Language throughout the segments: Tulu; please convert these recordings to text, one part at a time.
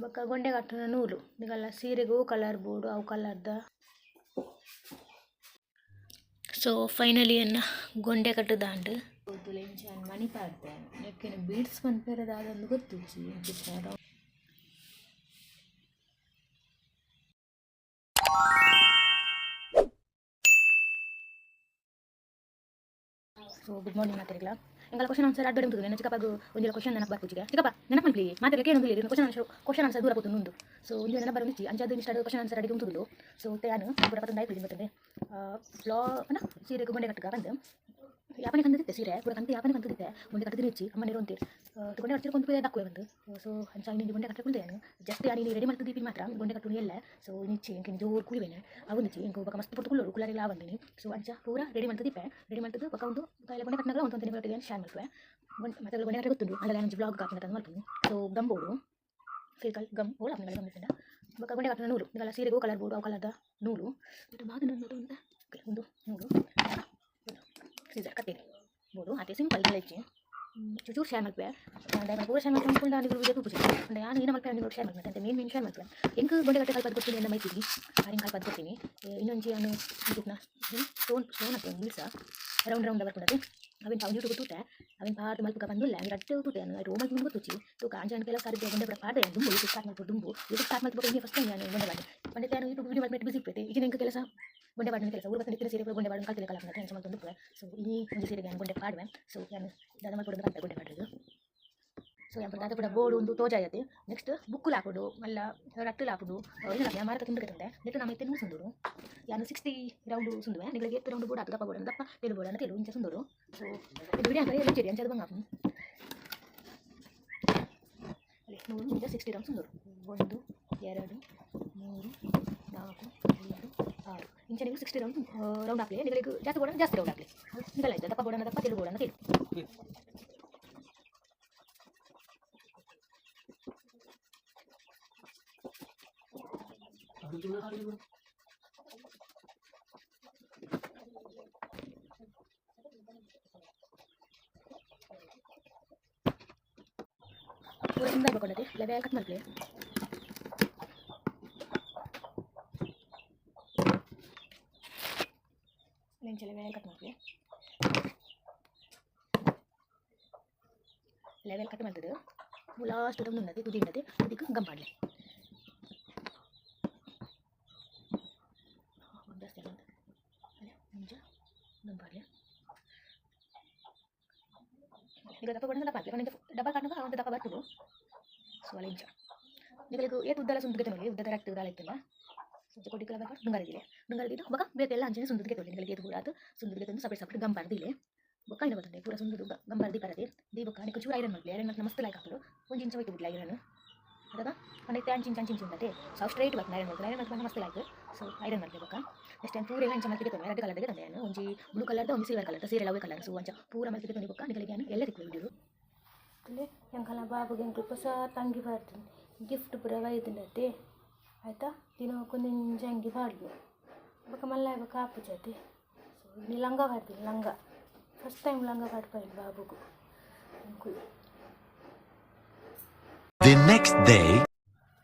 ಬೊಕ್ಕ ಗೊಂಡೆ ಕಟ್ಟುನ ನೂಲು. ನಿಕಲ್ನ ಸೀರೆಗ್ ಒವು ಕಲರ್ ಬೋಡು ಅವು ಕಲರ್ದ. ಸೊ ಫೈನಲಿ ಎನ್ನ ಗೊಂಡೆ ಕಟ್ಟುದಾಂಡ್. ತೂಲೆ ಇಂಚ ಯಾನ್ ಮಣಿ ಪಾಡ್ದೆ. ನೆಕ್ಕ್ ಬೀಡ್ಸ್ ಪನ್ಪೆರ ದಾದಂದ್ ಗೊತ್ತುಜ್ಜಿ ಇಂಚಿಪ್ಪ. ಸೊ ಗುಡ್ ಮಾರ್ನಿಂಗ್ ಮಾತೆರೆಗ್ಲಾ. ಎಂಕಲ್ನ ಕ್ವಶನ್ ಆನ್ಸರ್ ಅಡ್ಡಡೆ ಉಂತುದು. ಎನ್ನ ಚಿಕ್ಕಪ್ಪಗ್ ಒಂಜಿ ಕ್ವಶನ್ ನೆನಪು ಬರ್ಪುಜಿಗೆ. ಚಿಕ್ಕಪ್ಪ, ನೆನಪು ಮನ್ಪುಲೆ. ಮಾತೆರ್ಲ ಕೇನೊಂದುಲ್ಲೆರ್. ಕ್ವಶನ್ ಆನ್ಸರ್, ಕ್ವಶನ್ ಆನ್ಸರ್ ದೂರ ಪೋತುಂಡು ಉಂದು. ಸೊ ಒಂಜಿ ನೆನಪು ಬರೊಂದಿಜ್ಜಿ. ಅಂಚಾದ್ ಇನ್ಸ್ಟಾಡ್ ಕ್ವಶನ್ ಆನ್ಸರ್ ಅಡಿಗೆ ಉಂತುದುಂಡು. ಸೊ ಇತ್ತೆ ಯಾನ್ ಪೂರ ಪತೊಂದು ಆಯ್ಪುಜಿ ಗೊತ್ತುಂಡೆ. ಲಾ ಪಂಡ ಸೀರೆಗ್ ಗೊಂಡೆ ಕಟ್ಟುಗ ಪಂದ್ ಯಾಪನೆ ಕಂತುದಿತ್ತೆ. ಸೀರೆ ಪೂರ ಕಂತು ಯಾಪನೆ ಕಂತುದಿತ್ತೆ. ಗೊಂಡೆ ಕಟ್ಟುದಿನ ಇಜ್ಜಿ. ಅಮ್ಮನೆರ್ ಉಂತೆರ್ ಗೊಂಡೆ ಕಟ್ಟಿರೆ ಕೊಂತು ದಕ್ಕುವೆ ಪಂದ್. ಸೊ ಅಂಚ ಇನಿ ಗೊಂಡೆ ಕಟ್ಟರೆ ಕುಲ್ದೆ. ಯಾನ್ ಜಸ್ಟ್ ಯಾನ್ ಇನಿ ರೆಡಿ ಮಲ್ತ್ ದೀಪಿನ ಮಾತ್ರ. ಗೊಂಡೆ ಕಟ್ಟುನು ಎಲ್ಲೆ. ಸೊ ಇನಿ ಎಂಕ್ ಇನಿ ಜೋರು ಕೂಲಿ ಬೇನೆ ಆವೊಂದಿಜ್ಜಿ. ಎಂಕ್ ಬೊಕ ಮಸ್ತ್ ಪೊರ್ತು ಕುಲ್ಲೊಡು, ಕುಲ್ಲರೆಗ್ಲ ಆವಂದಿನಿ. ಸೊ ಅಂಚ ಪೂರ ರೆಡಿ ಮಲ್ತ್ ದೀಪೆ. ರೆಡಿ ಮಲ್ತ್ದ್ ಬೊಕ ಉಂದು ದಾಲ ಗೊಂಡೆ ಕಟ್ಟುನಗಲ ಒಂತೆ ಒಂತೆ ನಿಕಲೆನೊಟ್ಟಿಗೆ ಯಾನ್ ಶೇರ್ ಮಲ್ಪುವೆ. ಮಾತೆರ್ಲ ಗೊಂಡೆ ಕಟ್ಟರೆ ಗೊತ್ತುಂಡು. ಆಂಡಲ ಯಾನ್ ಒಂಜಿ ವ್ಲಾಗ್ ಆಪುಂಡತ ಮಲ್ಪುನಿ. ಸೊ ಗಮ್ ಬೋಡು, ಫೆವಿಕಾಲ್ ಗಮ್ ಓಲ ಆಪುಂಡು ಗಮ್ ಇತ್ತ್ಂಡ. ಬೊಕ ಗೊಂಡೆ ಕಟ್ಟುನ ನೂಲು, ನಿಕಲ್ನ ಸೀರೆಗ್ ಒವು ಕಲರ್ ಬೋಡು ಅವು ಕಲರ್ದ ನೂಲು. ಉಂದು ನೂಲು, ಸೀಸರ್ ಕತ್ತೆರಿ ಬೋಡು. ಆತೆ, ಸಿಂಪಲ್ ದಾಲ ಇಜ್ಜಿ. ಚೂರು ಚೂರು ಶೇರ್ ಮಲ್ಪುವೆ. ದಾಯೆ ಪೂರ ಶೇರ್ ಮಲ್ಪುವೆ ಪಂಡ ನಿಕುಲು ವಿಡಿಯೋ ತೂಪುಜಿ. ಪಂಡ ಯಾನ್ ಈನ ಮಲ್ಪುವೆ, ನಿಕುಲು ಶೇರ್ ಮಲ್ಪುವೆ. ಅಂಚ ಮೇನ್ ಮೇನ್ ಶೇರ್ ಮಲ್ಪುವೆ. ಎಂಕ್ ಗೊಂಡೆ ಕಟ್ಟೆ ಕಲ್ಪಾದ್ ಕೊರ್ಪಿನಿ ಎನ್ನ ಮೈತಿದಿ. ಆರೆನ್ ಕಲ್ಪಾದ್ ಕೊರ್ಪಿನಿ. ಇನ್ನೊಂಜಿ ಯಾನ್ ಇಂಚಿತ್ನ ಸ್ಟೋನ್, ಸ್ಟೋನ್ ಅತ್ತ್ ಬೀಡ್ಸ ರೌಂಡ್ ರೌಂಡ್ ಬರ್ಪುಂಡತೆ, ಅವೆನ್ ಯೂಟ್ಯೂಬ್ ತೂತೆ. ಅವೆನ್ ಪಾಡ್ದ್ ಮಲ್ಪುಗ ಪಂದ್ ಉಲ್ಲೆ. ರಡ್ಡ್ ತೂತೆ ಯಾನ್. ಐಟ್ ಒವು ಮಲ್ಪುಂಡು ಗೊತ್ತುಜ್ಜಿ. ತೂಕ. ಅಂಚ ಯಾನ್ ಕೆಲವು ಸಾರಿ ಗೊಂಡೆ ಪೂರ ಪಾಡ್ದೆ ದುಂಬು, ಯೂಟ್ಯೂಬ್ ಸ್ಟಾರ್ಟ್ ಮಲ್ಪೊಡು ದುಂಬು. ಯೂಟ್ಯೂಬ್ ಸ್ಟಾರ್ಟ್ ಮಲ್ತ್ ಬೊಕ ಇಂದೇ ಫಸ್ಟ್ ಟೈಮ್ ಯಾನ್ ಗೊಂಡೆ ಪಾಡ್ದೆ. ಪಂಡ ಇತ್ತೆ ಯಾನ್ ಯೂಟ್ಯೂಬ್ ವಿಡಿಯೋ ಮಲ್ಪುನೆಟ್ ಬಿಸಿ ಇಪ್ಪುವೆ. ಇಜ್ಜಿಂಡ ಎಂಕ್ ಕೆಲಸ ಗೊಂಡೆ ಪಾಡುನ ಕೆಲಸ. ಊರು ಬತ್ತ್ಂಡ ಇತ್ತಿನ ಸೀರೆ ಪೂರ ಗೊಂಡೆ ಪಾಡುನ ಕಲ್ತಿಲೆಕ ಆಪುಂಡು ಅಂಚ ಮಲ್ತೊಂದು ಉಪ್ಪುವೆ. ಸೊ ಇನಿ ಒಂಜಿ ಸೀರೆಗ್ ಯಾನ್ ಗೊಂಡೆ ಪಾಡುವೆ. ಸೊ ಯಾನ್ ದಾದ ಮಲ್ಪೊಡು ಪನ್ಪೆ ಗೊಂಡೆ ಪಾಡ್ರೆಗ್. ಸೊ ಯಾನ್ ದಾದ ಪೂರ ಬೋಡು ಉಂದು ತೋಜಾಯತೆ. ನೆಕ್ಸ್ಟ್ ಬುಕ್ಕುಲು ಆಪುಂಡು, ಮಲ್ಲ ರಟ್ಟುಲು ಆಪುಂಡು. ಯಾನ್ ಮಾತ ತುಂಡು ಗೆತೊಂದೆ. ನೆಟ್ಟ್ ನಮ ಇತ್ತೆ ನೂಲು ಸುಂದೊಡು. ಯಾನ್ 60 ರೌಂಡ್ ಸುಂದುವೆ. ನಿಕಲೆಗ್ ಏತ್ ರೌಂಡ್ ಬೋಡಾತ್, ದಪ್ಪ ಬೋಡಾಂಡ ದಪ್ಪ, ತೆಲು ಬೋಡಾಂಡ ತೆಲು, ಇಂಚ ಸುಂದೊಡು. ಸೊ ವಿಡಿಯೋ ಹಾಕರೆ ಅಂಚಾದ್ ಬಂಗ ಆಪುಂಡು. ನೂಲು ಇಂಚ 60 ರೌಂಡ್ ಸುಂದೊಡು. 1, 2, 3, 4, 5, 6, ಇಂಚ ನೀವು 60 ರೌಂಡ್ ರೌಂಡ್ ಹಾಕ್ಲಿ. ನಿಕಲೆಗ್ ಜಾಸ್ತಿ ಬೋಡಾಂಡ ಜಾಸ್ತಿ ರೌಂಡ್ ಹಾಕ್ಲಿ. ನಿಕಲ ಇಷ್ಟ, ದಪ್ಪ ಬೋಡಾಂಡ ದಪ್ಪ, ತೆಲು ಬೋಡಾಂಡ ತೆಲು. ಪೂರ ಸುಂದರ ಬಕೊಂಡತೆ ಲೆವೆಲ್ ಕಟ್ ಮಲ್ಪಲೆ. ಇಂಚ ಲೆವೆಲ್ ಕಟ್ ಮಲ್ಪಲೆ. ಲೆವೆಲ್ ಕಟ್ ಮಲ್ತದು ಲಾಸ್ಟ್ ಉಂಡತೆ ತುದಿ ಉಂಡತೆ. ತುದಿಕ್ ಗಮ್ ಪಾಡ್ಲೆ. ಜಾಸ್ತಿ ಇಂಚ ಗಮ್ ಪಾಡ್ಲೆ. ಈಗ ದಪ್ಪ ಬೋಡಂಡ ದಪ್ಪ ಹಾಕ್ಲೆ. ಡಬಲ್ ಕಟ್ನಗ ಒಂತೆ ದಪ್ಪ ಬರ್ಪುಂಡು. ಸೊ ಅಲ್ಲ ಇಂಚ ನಿಕಲೆಗ್ ಏತ್ ಉದ್ದಲ ಸುಂದುದು ಗೆತೊನೊಲಿ. ಉದ್ದದ ರಟ್ಟ್ ದಾಲ ಇತ್ತುಂಡ ಇಂಚ ಕೊಡಿಕುಲ ಬರ್ಪ. ದುಂಗಾರ ದೀಲೆ. ದುಂಗಾರ ದೀದ್ ಬೊಕ ಬೇತೆ ಎಲ್ಲ ಅಂಚನೆ ಸುಂದುದು ಗೆತೊಲಿ. ನಿಕಲೆಗ್ ಏತ್ ಬೋಡಾತ್ ಸುಂದುದು ಗೆತೊಂದು ಸಪರೇಟ್ ಸಪರೇಟ್ ಗಮ್ ಪಾಡ್ದ್ ದೀಲೆ. ಬೊಕ ಐನ ಗೊತ್ತುಂಡೆ ಪೂರ ಸುಂದುದು ಗಮ್ ಪಾಡ್ದ್ ದೀಪರತೆ. ದೀ ಬೊಕ ನಿಕುಲು ಚೂರು ಐರನ್ ಮಲ್ಪುಲೆ. ಐರನ್ ಮಲ್ತ್ಂಡ ಮಸ್ತ್ ಲಾಯ್ಕ್ ಆಪುಂಡು. ಒಂಜಿ ಇಂಚ ಒಯ್ತ್ ಬುಡ್ಲೆ ಐರನ್. ಅದಗ ಪಂಡ ಇತ್ತೆ ಅಂಚಿ ಇಂಚಿ ಅಂಚಿ ಇಂಚಿ ಉಂಡತೆ. ಸೊ ಅವು ಸ್ಟ್ರೈಟ್ ಬರ್ಪುಂಡು ಐರನ್ ಮಲ್ತ್ಂಡ. ಐರನ್ ಮಲ್ತ್ಂಡ ಮಸ್ತ್ ಲಾಯ್ಕ್. ಸೊ ಐರನ್ ಮಲ್ಪುಲೆ. ಬೊಕ ನೆಕ್ಸ್ಟ್ ಯಾನ್ ಪೂರ ಇಂಚ ಮಲ್ತ್ ಗೆತೊನ್ವೆ. ರಡ್ಡ್ ಕಲರ್ದ ಗೆತೊಂಡೆ ಯಾನ್, ಒಂಜಿ ಬ್ಲೂ ಕಲರ್ದ, ಒಂಜಿ ಸಿಲ್ವರ್ ಕಲರ್ದ. ಸೀರೆಲ ಅವ್ವೆ ಕಲರ್. ಸೊ ಅಂಚ ಪೂರ ಮಲ್ತ್ ಗೆತೊಂಡಿ ಬೊಕ ನಿಕಲೆಗ್ ಯಾನ್ ಎಲ್ಲೆ ತಿಕ್ಕುವೆ ವಿಡಿಯೋಡು. ತೂಲೆ, ಎಂಕಲ್ನ ಬಾಬುಗ್ ಎಂಕುಲು ಪೊಸ ತಂಗಿ ಪಾಡ್ದಿನಿ. ಗಿಫ್ಟ್ ಪೂರ ಬೈದ್ಂಡತೆ. ಐತ ದಿನೊಕು ಒಂಜೊಂಜಿ ಅಂಗಿ ಪಾಡ್ಲೆ. ಬೊಕ ಮಲ್ಲೆ ಆಯಿ ಬೊಕ ಆಪುಜತೆ. ಸೊ ಇನಿ ಲಂಗ ಪಾಡ್ದಿನಿ, ಲಂಗ. ಫಸ್ಟ್ ಟೈಮ್ ಲಂಗ ಪಾಡ್ಪಾಯಿನಿ ಬಾಬುಗು ಎಂಕುಲು. The next day.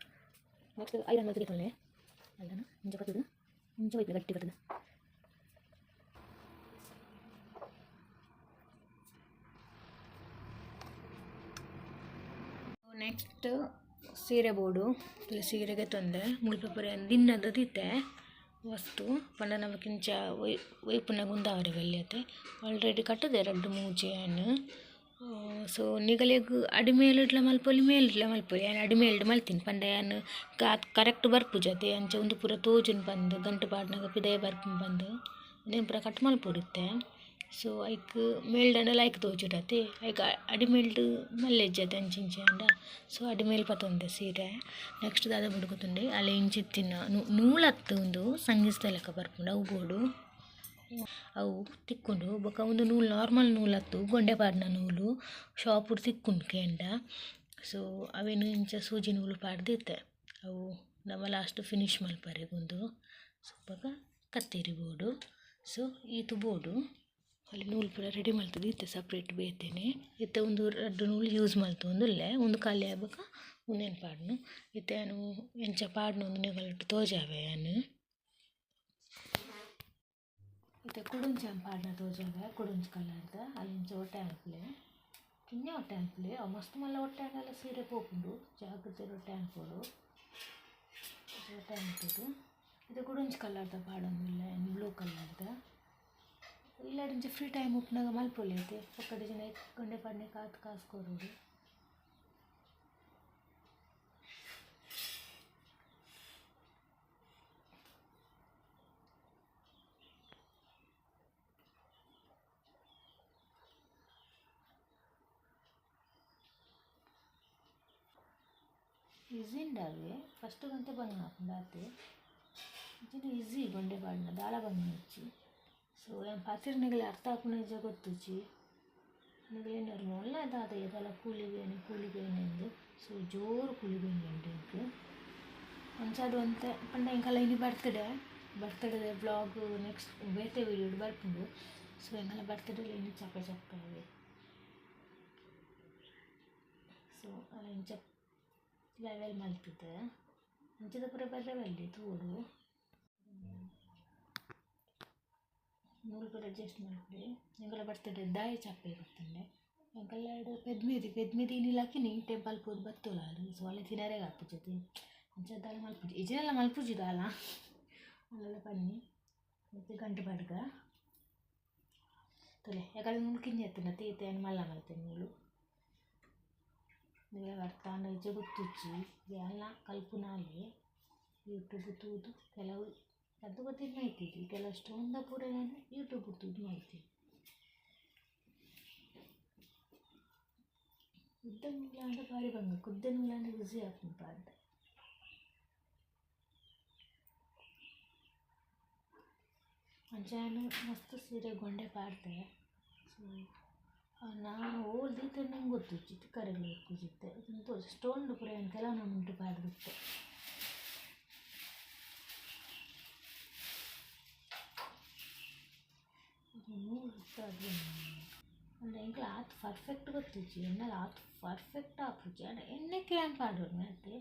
Next iron ಮಲ್ತ್ ಗೆತೊನ್ಲೆ. ಐರನ್ ಇಂಚ ಪತ್ತುದು ಇಂಚ ಒಯ್ಪುಲೆ ಗಟ್ಟಿ ಪತ್ತುದು. ನೆಕ್ಸ್ಟ್ ಸೀರೆ ಬೋಡು. ಸೀರೆ ಗೆತೊಂದೆ. ಮುಲ್ಪ ಪೂರ ದಿನ್ನದ ದೀತೆ ವಸ್ತು. ಪಂಡ ನಮಕ್ ಇಂಚ ಒಯ್ಪುನಗ ಉಂದಾವರೆ ಬಲ್ಲಿ ಅತೆ. ಆಲ್ರೆಡಿ ಕಟ್ಟುದೆ ರಡ್ಡ್ ಮೂಜಿ ಯಾನ್. ಸೊ ನಿಗಲೆಗ್ ಅಡಿಮೇಲ್ಡ್ಲ ಮಲ್ಪೊಲಿ, ಮೇಲ್ಡ್ಲ ಮಲ್ಪೊಲಿ. ಯಾನ್ ಅಡಿಮೇಲ್ಡ್ ಮಲ್ತಿನಿ. ಪಂಡ ಯಾನ್ ಆತ್ ಕರೆಕ್ಟ್ ಬರ್ಪುಜತೆ. ಅಂಚ ಉಂದು ಪೂರ ತೋಜುಂಡು ಪಂದ್, ಗಂಟು ಪಾಡ್ನಗ ಪಿದಯಿ ಬರ್ಪುಂಡು ಪಂದ್ ಉಂದೆನ್ ಪೂರ ಕಟ್ ಮಲ್ಪೊಡು ಇತ್ತೆ. ಸೊ ಐಕ್ ಮೇಲ್ಡಾಂಡ ಲಾಯ್ಕ್ ತೋಜುಡತೆ. ಐಕ್ ಅಡಿಮೇಲ್ಡ್ ಮಲ್ಲೆಜ್ಜತೆ ಅಂಚಿ ಇಂಚಿ ಆಂಡ. ಸೊ ಅಡಿಮೇಲ್ ಪತೊಂದೆ ಸೀರೆ. ನೆಕ್ಸ್ಟ್ ದಾದ ಬೋಡು ಗೊತ್ತುಂಡೆ? ಅಲೆ ಇಂಚಿತ್ತಿನ ನೂಲತ್ತ್ ಉಂದು, ಸಂಗಿಸ್ದ ಲೆಕ ಬರ್ಪುಂಡು, ಅವು ಬೋಡು. ಅವು ತಿಕ್ಕುಂಡು. ಬೊಕ ಉಂದು ನೂಲು ನಾರ್ಮಲ್ ನೂಲತ್ತ್, ಗೊಂಡೆ ಪಾಡ್ನ ನೂಲು. ಶಾಪುಡು ತಿಕ್ಕುಂಡು ಕೇಂಡ. ಸೊ ಅವೆನ್ ಇಂಚ ಸೂಜಿ ನೂಲು ಪಾಡ್ದ್ ಇತ್ತೆ. ಅವು ನಮ ಲಾಸ್ಟ್ ಫಿನಿಶ್ ಮಲ್ಪರೆಗ್ ಉಂದು. ಸೊ ಅಪಗ ಕತ್ತೆರಿ ಬೋಡು. ಸೊ ಈತ್ ಬೋಡು. ಅಲ್ಲಿ ನೂಲು ಪೂರ ರೆಡಿ ಮಲ್ತ್‌ದ್ ಇತ್ತೆ ಸಪ್ರೇಟ್ ಬೇತೆನೆ. ಇತ್ತೆ ಉಂದು ರಡ್ಡ್ ನೂಲು ಯೂಸ್ ಮಲ್ತೊಂದುಲ್ಲೆ. ಉಂದು ಖಾಲಿ ಆಯಿ ಬೊಕ ಉಂದೆನ್ ಪಾಡುನು. ಇತ್ತೆ ಯಾನ್ ಎಂಚ ಪಾಡುನು ಉಂದು ನಿಗಲ್ಟ್ ತೋಜಾವೆ ಯಾನ್. ಇತ್ತೆ ಕುಡೊಂಜಿ ಯಾನ್ ಪಾಡ್ನ ತೋಜಾವೆ ಕುಡೊಂಜಿ ಕಲರ್ದ ಅಯಿನ್ ಒಟ್ಟೆ ಮನ್ಪುಲೆ ಕಿನ್ಯ ಒಟ್ಟೆ ಮನ್ಪುಲೆ ಅವು ಮಸ್ತ್ ಮಲ್ಲ ಒಟ್ಟೆ ಆಂಡಲ ಸೀರೆ ಪೋಪುಂಡು ಜಾಗ್ರತೆಡ್ ಒಟ್ಟೆ ಮನ್ಪೊಡು ಒಟ್ಟೆ ಮನ್ಪುದು. ಇತ್ತೆ ಕುಡೊಂಜಿ ಕಲರ್ದ ಪಾಡೊಂದುಲ್ಲೆ ಬ್ಲೂ ಕಲರ್ದ. ಇಲ್ಲಡ್ ಒಂಜಿ ಫ್ರೀ ಟೈಮ್ ಉಪ್ಪುನಗ ಮಲ್ಪೊಲಿ ಅತೆ ಬೊಕ್ಕ ಡಿಸೈನ್ ಗೊಂಡೆ ಪಾಡ್ನೆಕ್ ಆತ್ ಕಾಸ್ ಕೊರೊಡು. ಈಸಿ ಉಂಡಾವೆ ಫಸ್ಟ್ ಒಂತೆ ಬಂಗ ಆಪುಂಡು ಆತೆ ಇಂಚಿನ ಈಸಿ ಗೊಂಡೆ ಪಾಡುನ ದಾಲ ಬಂಗ ಇಜ್ಜಿ. ಸೊ ಯಾನ್ ಪಾತೆರ್ನಗಲ ಅರ್ಥ ಆಪುನ ಇಜ್ಜ ಗೊತ್ತುಜ್ಜಿ. ನಿಗಲೆನ್ ಮೊಲ್ಲ ದಾದ ಏದಾಲ ಕೂಲಿ ಬೇನೆ ಕೂಲಿ ಬೇನೆ ಅಂದ್. ಸೊ ಜೋರು ಕೂಲಿ ಬೇನೆ ಉಂಡು ಎಂಕ್. ಅಂಚಾದ್ ಒಂತೆ ಪಂಡ ಎಂಕಲ ಇನಿ ಬರ್ತ್ಡೇ ಬರ್ತ್ಡೇ ವ್ಲಾಗ್ ನೆಕ್ಸ್ಟ್ ಬೇತೆ ವೀಡಿಯೋಡ್ ಬರ್ಪುಂಡು. ಸೊ ಎಂಕಲ್ನ ಬರ್ತ್ಡೇ ಇನಿ ಚಪ್ಪೆ ಚಪ್ಪೆ ಆವೆ. ಸೊ ಅಲ ಇಂಚ ಲೆವೆಲ್ ಮಲ್ತುದು ಅಂಚದ ಪೂರ ಬರ್ರೆ ಬಲ್ಲಿ ತೂವೊಡು. ನೂಲು ಪೂರ ಅಡ್ಜಸ್ಟ್ ಮಲ್ಪುಲೆ. ಎಂಕಲ್ನ ಬರ್ತ್ಡೇ ದಾಯೆ ಚಪ್ಪೆ ಗೊತ್ತುಂಡೆ ಎಂಕಲ್ನ ಪೆದ್ಮೆದಿ ಪೆದ್ಮೆದಿ ಇನಿ ಲಕ್ಕಿನಿ ಟೆಂಪಲ್ ಪೋದು ಬತ್ತೊಲ ಆರ್. ಸೊ ಅಲೆ ತಿನರೆಗ್ ಆಪುಜಿ ಅಂಚ ದಾಲ ಮಲ್ಪುಜಿ ಇಜ್ಜಿಂಡಲ ಮಲ್ಪುಜಿ ದಾಲ ಅಲ್ಲಲ್ಲ ಪನ್ನಿ ಇತ್ತೆ ಗಂಟೆ ಪಾಡ್ಗ ತೂಲೆ ಯಾಕಂದ್ರೆ ನೂಲು ಕಿನ್ನಿ ಅತ್ತುಂಡ ತೇತೆ ಯಾನ್ ಮಲ್ಲ ಮಲ್ತೆ ನೂಲು. ನಿಗಲೆಗ್ ಅರ್ಥ ಆಂಡ ಇಜ್ಜ ಗೊತ್ತುಜ್ಜಿ ಯಾನ್ಲ ಕಲ್ಪುನಾಲೆ ಯೂಟ್ಯೂಬ್ ತೂದು ಕೆಲವು ರಡ್ಡ್ ಗೊತ್ತಿನ ಮಲ್ತಿಜಿ ಕೆಲವು ಸ್ಟೋನ್ದ ಪೂರ ಯಾನ್ ಯೂಟ್ಯೂಬ್ ತೂದು ಮಲ್ತಿನಿ. ಉದ್ದ ನೂಲಾಂಡ ಬಾರಿ ಬಂಗ ಕುದ್ದ ನೂಲಾಂಡ ಈಸಿ ಆಪುಂಡು ಪಾಡ್ರೆ. ಅಂಚ ಯಾನ್ ಮಸ್ತ್ ಸೀರೆ ಗೊಂಡೆ ಪಾಡ್ದೆ. ಸೊ ನಾ ಓಲ್ ದೀತೆಂದ್ ಎಂಕ್ ಗೊತ್ತುಜ್ಜಿ ತಿಕ್ಕರೆಗ್ಲ ತಿಕ್ಕುಜಿ ಇತ್ತೆ ಸ್ಟೋನ್ಡ್ ಪೂರ ಯಾನ್ ಕೆಲವು ನಮೂನೆಡ್ ಪಾಡ್ದಿತ್ತೆ. ಅಂಡ ಎಂಕ್ಲ ಆತ್ ಪರ್ಫೆಕ್ಟ್ ಗೊತ್ತುಜ್ಜಿ ಎನ್ನಲ ಆತ್ ಪರ್ಫೆಕ್ಟ್ ಆಪುಜಿ ಆಂಡ ಎಣ್ಣೆಕ್ ಯಾನ್ ಪಾಡೊಡು ಅತೆ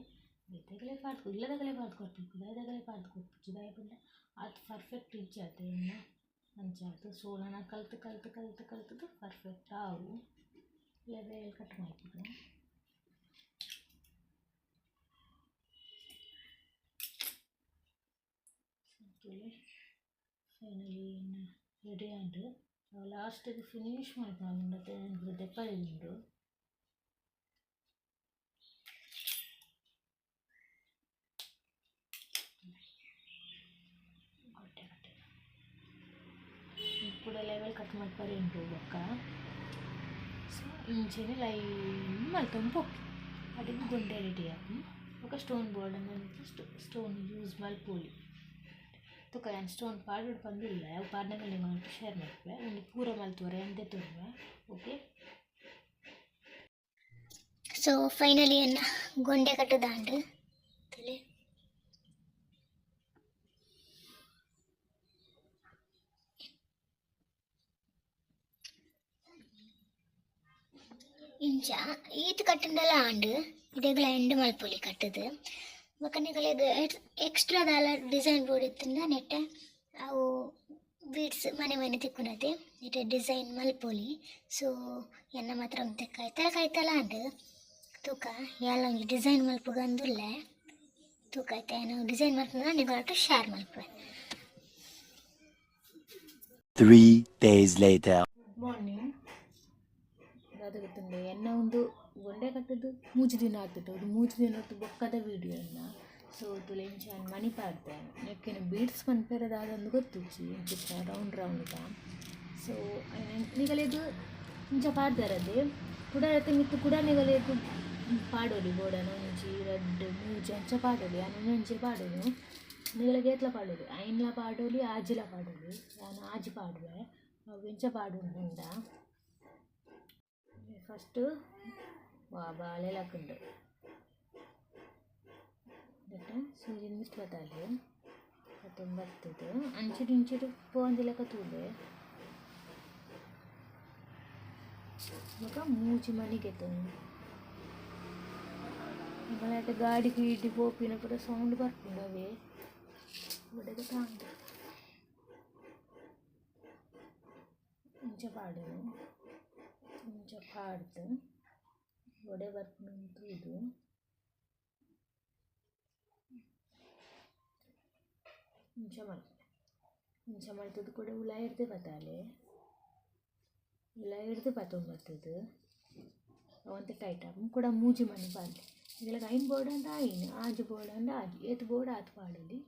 ಬೇತೆಗಲೇ ಪಾಡ್ದ್ ಇಲ್ಲದಗಲೇ ಪಾಡ್ದ್ ಕೊರ್ಪುಜಿ ಪಿದಾಯ್ದಗಲೇ ಪಾಡ್ದ್ ಕೊರ್ಪುಜಿ ದಾಯೆ ಪಂಡ ಆತ್ ಪರ್ಫೆಕ್ಟ್ ಇಜ್ಜಿ ಅತೆ ಎನ್ನ ಅಂಚಾದ್ ಸೊ ನನ ಕಲ್ತ್ ಕಲ್ತ್ ಕಲ್ತ್ ಕಲ್ತುದು ಪರ್ಫೆಕ್ಟ್ ಆವು ಲೆವೆಲ್ ಕಟ್ ಮಲ್ಪುಗ. ತೂಲೆ ಫೈನಲಿ ರೆಡಿ ಆಂಡ್. ಲಾಸ್ಟಿಗೆ ಫಿನಿಶ್ ಮಲ್ಪುನ ದೆಪ್ಪರೆ ಉಂಡು. ಕೂಡ ಲೆವೆಲ್ ಕಟ್ ಮಲ್ಪರೆ ಉಂಡು ಬೊಕ್ಕ. ಸೊ ಇಂಚೆನೆ ಲೈನ್ ಮಲ್ತೊಂದು ಪೋಪಿ ಅಡೆಗ್ ಗೊಂಡೆ ರೆಡಿ ಆಪುಂಡು. ಬೊಕ್ಕ ಸ್ಟೋನ್ ಬೋರ್ಡ್ ಸ್ಟೋನ್ ಯೂಸ್ ಮಲ್ಪೊಲಿ. ತುಕ ಯಾನ್ ಸ್ಟೋನ್ ಪಾಡೊಡು ಪಂದ್ ಉಲ್ಲೆ ಅವು ಪಾಡ್ನಗ ನಿಂಗ್ ಶೇರ್ ಮಲ್ಪುವೆ. ಉಂದು ಪೂರ ಮಲ್ತುವರೆ ಯಾನ್ ದೆತೊನುವೆ ಓಕೆ. ಸೊ ಫೈನಲಿ ಎನ್ನ ಗೊಂಡೆ ಕಟ್ಟುದಾಂಡ್ ತೂಲೆ. ಇಂಚ ಈತ್ ಕಟ್ಟುಂಡಲ ಆಂಡ್ ಇಡೆಗ್ಲ ಎಂಡ್ ಮಲ್ಪೊಲಿ ಕಟ್ಟುದು. ಬೊಕ ನಿಕಲೆಗ್ ಎಕ್ಸ್ಟ್ರಾ ದಾಲ ಡಿಸೈನ್ ಬೋಡಿತ್ತುಂಡ ನೆಟ್ಟ ಅವು ಬೀಡ್ಸ್ ಮನೆ ಮನೆ ತಿಕ್ಕುನತೆ ನೆಟ್ಟ ಡಿಸೈನ್ ಮಲ್ಪೊಲಿ. ಸೊ ಎನ್ನ ಮಾತ್ರ ಒಂತೆ ಕೈತಲ ಕೈತಲ ಆಂಡ್ ತೂಕ ಯಾನ್ಲ ಒಂಜಿ ಡಿಸೈನ್ ಮಲ್ಪುಗ ಅಂದುಲ್ಲೆ ತೂಕ ಐತೆ ಯಾನ್ ಡಿಸೈನ್ ಮಲ್ಪುನ ನಿಕಲ್ನೊಟ್ಟು ಶೇರ್ ಮಲ್ಪುವೆ. 3 days later. Good morning. ದಾದ ಗೊತ್ತುಂಡೆ ಎನ್ನ ಉಂದು ಗೊಂಡೆ ಕಟ್ಟುದು ಮೂಜಿ ದಿನ ಆತುಂಡು ಉಂದು ಮೂಜಿ ದಿನೊಟ್ಟು ಬೊಕ್ಕದ ವೀಡಿಯೋ ಎನ್ನ. ಸೊ ತೂಲೆ ಇಂಚ ಯಾನ್ ಮಣಿ ಪಾಡ್ದೆ ನೆಕ್ಕಿನ ಬೀಡ್ಸ್ ಪನ್ಪೆರ್ ದಾದಂದ್ ಗೊತ್ತುಜ್ಜಿ ಇಂಚಿತ್ತ ರೌಂಡ್ ರೌಂಡ್ ದ. ಸೊ ನಿಗಲೆಗ್ ಇಂಚ ಪಾಡ್ದೆರದೆ ಕುಡ ಐತ ಮಿತ್ತ್ ಕುಡ ನಿಗಲೆಗ್ ಪಾಡೊಲಿ ಬೋಡಾಂಡ ಒಂಜಿ ರಡ್ಡ್ ಮೂಜಿ ಅಂಚ ಪಾಡೊಲಿ ಯಾನ್ ಒಂಜೊಂಜೆ ಪಾಡುನು. ನಿಗಲೆಗ್ ಏತ್ಲ ಪಾಡೊಲಿ ಐನ್ಲ ಪಾಡೊಲಿ ಆಜಿಲ ಪಾಡೊಲಿ ಯಾನ್ ಆಜಿ ಪಾಡುವೆ ಅವು ಎಂಚ ಪಾಡುನು ಪಂಡ ಫಸ್ಟ್ ವಾ ಬಾಲೆ ಲಕ್ಕುಂಡು ನೆಟ್ಟ ಸೂಜಿನ್ ಮಿತ್ತ್ ಪತ್ತಾಲೆ ಪತ್ತೊಂದು ಬತ್ತುದು ಅಂಚಿಡ್ ಇಂಚಿಡ್ ಪೋವಂದಿಲೆಕ ತೂಲೆ ಬೊಕ ಮೂಜಿ ಮಣಿ ಗೆತೊನು ನಿಕಲ್ನ ಗಾಡಿ ಗೀಡಿ ಪೋಪಿನ ಪೂರ ಸೌಂಡ್ ಬರ್ಪುಂಡು ಅವೇ ಒಡೆಗ್ ತಾಂಡ್ ಇಂಚ ಪಾಡುನು ಇಂಚ ಪಾಡ್ದ್ ಒಡೆ ಬರ್ಪುಂಡು ತೂದು ಇಂಚ ಮಲ್ಪುಲೆ ಇಂಚ ಮಲ್ತುದು ಕುಡ ಉಲಾಯಿರ್ದ್ ಪತ್ತಾಲೆ ಉಲಾಯಿರ್ದ್ ಪತ್ತೊಂದು ಬತ್ತುದು ಒಂತೆ ಟೈಟ್ ಆಪುಂಡು ಕುಡ ಮೂಜಿ ಮಣಿ ಪಾಡ್ಲೆ ನಿಕಲೆಗ್ ಐನ್ ಬೋಡಾಂಡ ಐನ್ ಆಜಿ ಬೋಡಾಂಡ ಆಜಿ ಏತ್ ಬೋಡು ಆತ್ ಪಾಡೊಲಿ.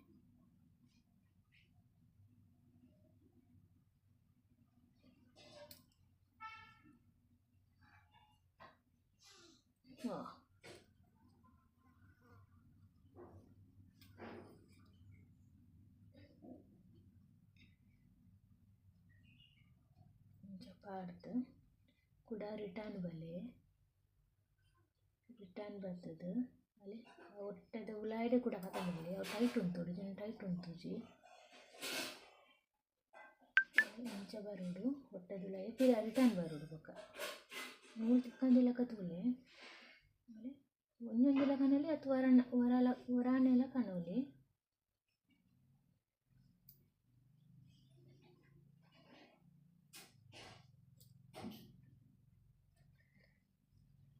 ಇಂಚ ಪಾಡ್ದ್ ಕುಡ ರಿಟರ್ನ್ ಬಲೆ ರಿಟರ್ನ್ ಬತ್ತುದು ಅಲೆ ಒಟ್ಟೆದ ಉಲಾಯಿಡೆ ಕುಡ ಪತೊನೊಲಿ ಅವು ಟೈಟ್ ಉಂತೊಡು ಇಜ್ಜಿಂಡ ಟೈಟ್ ಉಂತುಜಿ ಇಂಚ ಬರೊಡು ಒಟ್ಟೆದ ಉಲಾಯಿ ಪಿರ ರಿಟರ್ನ್ ಬರೊಡು ಬೊಕ ನೂಲು ತಿಕ್ಕಂದಿಲಕ ತೂಲೆ ಅಲೆ ಒಂಜೊಂಜಿ ಕನೊಲಿ ಅತ್ತ್ ಒರನ ಒರಲ ಒರಾನೆಲ ಕನೊಲಿ.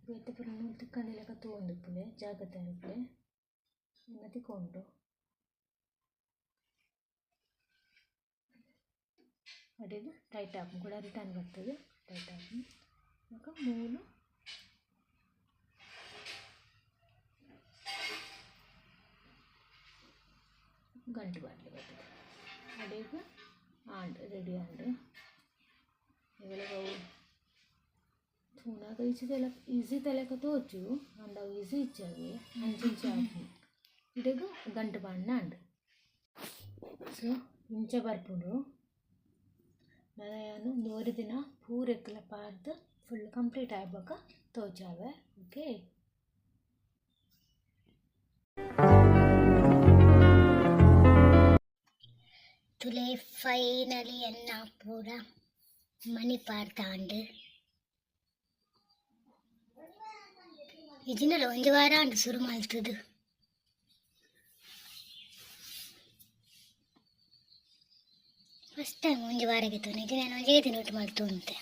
ಬೇತೆ ಪೂರ ನೂಲು ತಿಕ್ಕಂದಿಲಕ ತೂವೊಂದಿಪ್ಪುಲೆ ಜಾಗ್ರತೆ ಆದಿಪ್ಪುಲೆ ಎನ್ನ ತಿಕ್ಕೊಂಡು ಅಡೆಗ್ ಟೈಟ್ ಆಪುಂಡು ಕುಡ ರಿಟರ್ನ್ ಬತ್ತುದು ಟೈಟ್ ಆಪುಂಡು ಬೊಕ ಮೂಲು ಗಂಟು ಪಾಡ್ಲೆ ಬತ್ತುದು ಅಡೆಗ್ ಆಂಡ್ ರೆಡಿ ಆಂಡ್ ನಿಕಲೆಗ್ ಅವು ತೂನಗ ಈಸಿ ತಲೆಕ ತೋಜು ಆಂಡ ಅವು ಈಸಿ ಇಜ್ಜಿ ಅಂಚಿಂಚ ಆಪುಂಡು ಇಡೆಗ್ ಗಂಟು ಪಾಡ್ಂಡ ಆಂಡ್. ಸೊ ಇಂಚ ಬರ್ಪುಂಡು ನನ ಯಾನ್ ಉಂದು ಒರಿ ದಿನ ಪೂರೆಕ್ಲ ಪಾಡ್ದ್ ಫುಲ್ ಕಂಪ್ಲೀಟ್ ಆಯಿ ಬೊಕ ತೋಜಾವೆ ಓಕೆ. ತುಲೆ ಫೈನಲಿ ಎನ್ನ ಪೂರ ಮಣಿ ಪಾಡ್ದಾಂಡ್ ಇಜಿಂಡಲ ಒಂಜಿ ವಾರ ಆಂಡ್ ಸುರು ಮಲ್ತುದು. ಫಸ್ಟ್ ಟೈಮ್ ಒಂಜಿ ವಾರಗೆ ತೂನ ಇಜ್ಜಿಂಡ ಯಾನ್ ಒಂಜೇ ದಿನೊಟು ಮಲ್ತೊಂತೆ.